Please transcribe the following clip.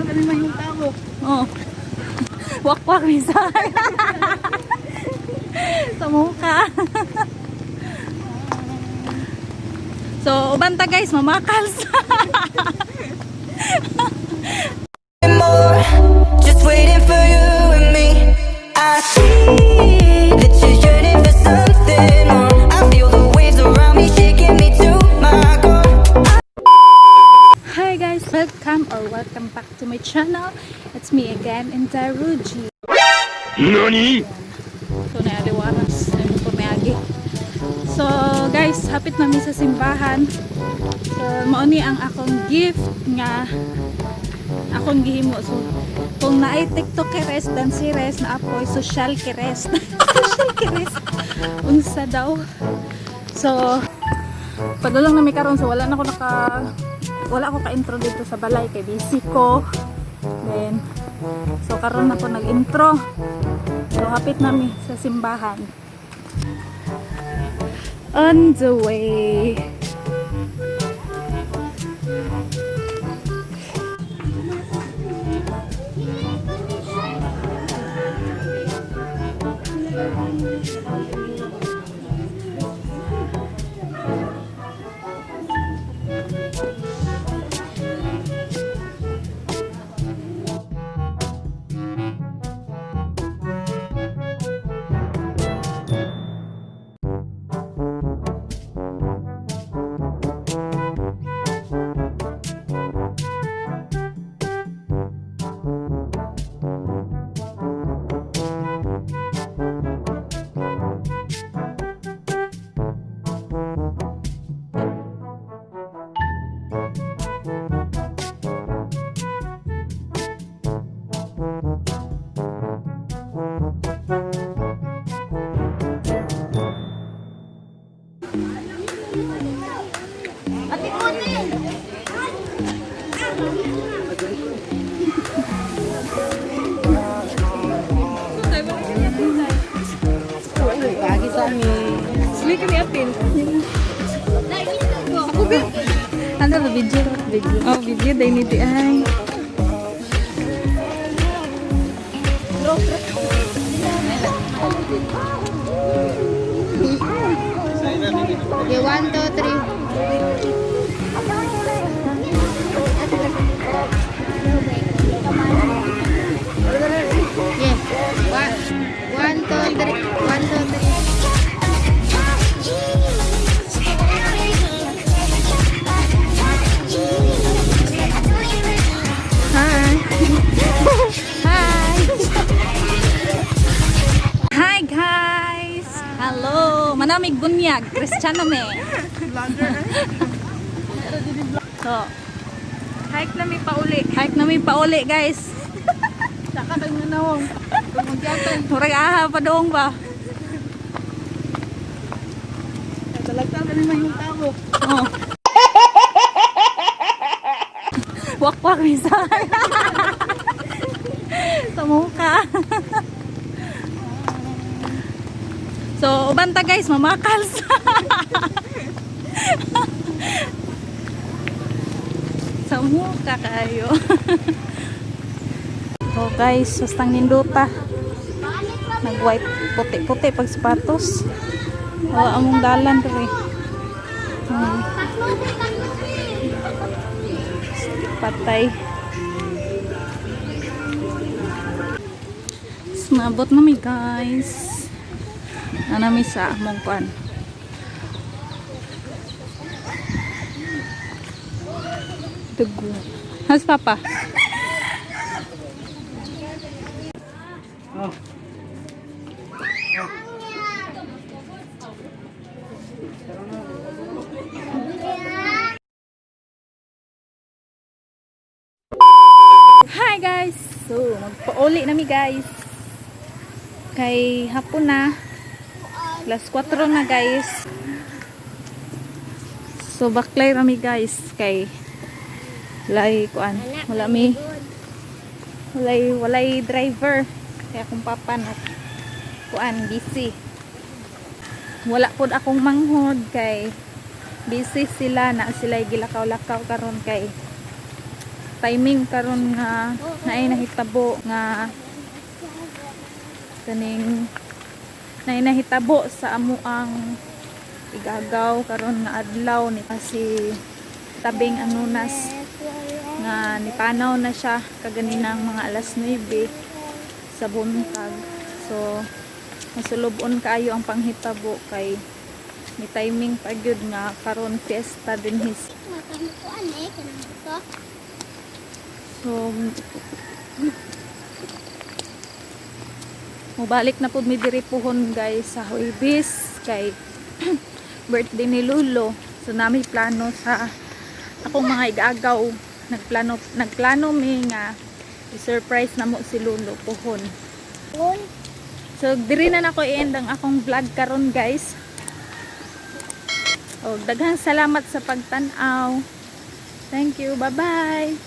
Kami man yung tao. Oh. Wakwak minsan. Sa mukha. So, uban ta guys, mamakals. More, just waiting for you and me. I see that you're yearning for something more. I feel the waves around me shaking me to my core. Hi guys, welcome or welcome back to my channel. It's me again, Indaruji. NANI? So, naaliwaras na yung pumayagi. So, guys, hapit namin sa simbahan. So, mao ni ang akong gift nga akong gihimo. So, kung naay TikTok keres, danceres, na apoy, social keres. Social keres. Unsa daw. So, padulong na mi karon, so wala ko ka-intro dito sa balay kay busy ko. Then so karon na ko nag-intro. So hapit nami sa simbahan. On the way. Pagi sa amin. Sli kami apil. Ako ba? Ano ba video? Video. Oh, video day ni ti ay. Okay, one, two, three. Yeah. One, one, two, three. One, two, three. Hi. Hi. Hi guys. Hello. Manamig bunyag. Kristiyano me. So, Hike na mi pauli. Hike na mi pauli guys. Saka tayo nga nawong. Murag aha pa doong ba? Talagtal kami man yung tao. Oh. Wakwak minsan. Sa mukha. So, uban ta guys, mamakals. Sa mukha kayo. So guys, bastang nindota. Nag-white puti-puti pag sapatos. Oh, among dalan to eh. Patay. Sinabot na mi guys. Ana mi sa among kuan. Dugo. How's Papa? Oh. Hi guys! So, magpauli na mi guys. Kay hapon na. Alas 4 na guys. So, baklay rami guys. Kay walay kuan. Wala mi. Walay driver. Kaya kung papa na kuan busy. Wala pod akong manghod kay busy sila na sila gilakaw-lakaw karon kay Timing karon nga naay nahitabo nga kaning naay nahitabo sa amuang igagaw karon nga adlaw ni si Tabing Anunas nga nipanaw na siya kaganinang mga alas 9 sa buntag. So masulubon kaayo ang panghitabo kay ni timing pa gyud nga karon fiesta din his. So mubalik na pud mi diri puhon, guys, sa Huwebes kay birthday ni Lulo. So nami plano sa akong mga igagaw. Nagplano mi nga i-surprise na mo si Lulo puhon. So diri na nako i-end ang akong vlog karon, guys. O, daghang salamat sa pagtan-aw. Thank you. Bye-bye.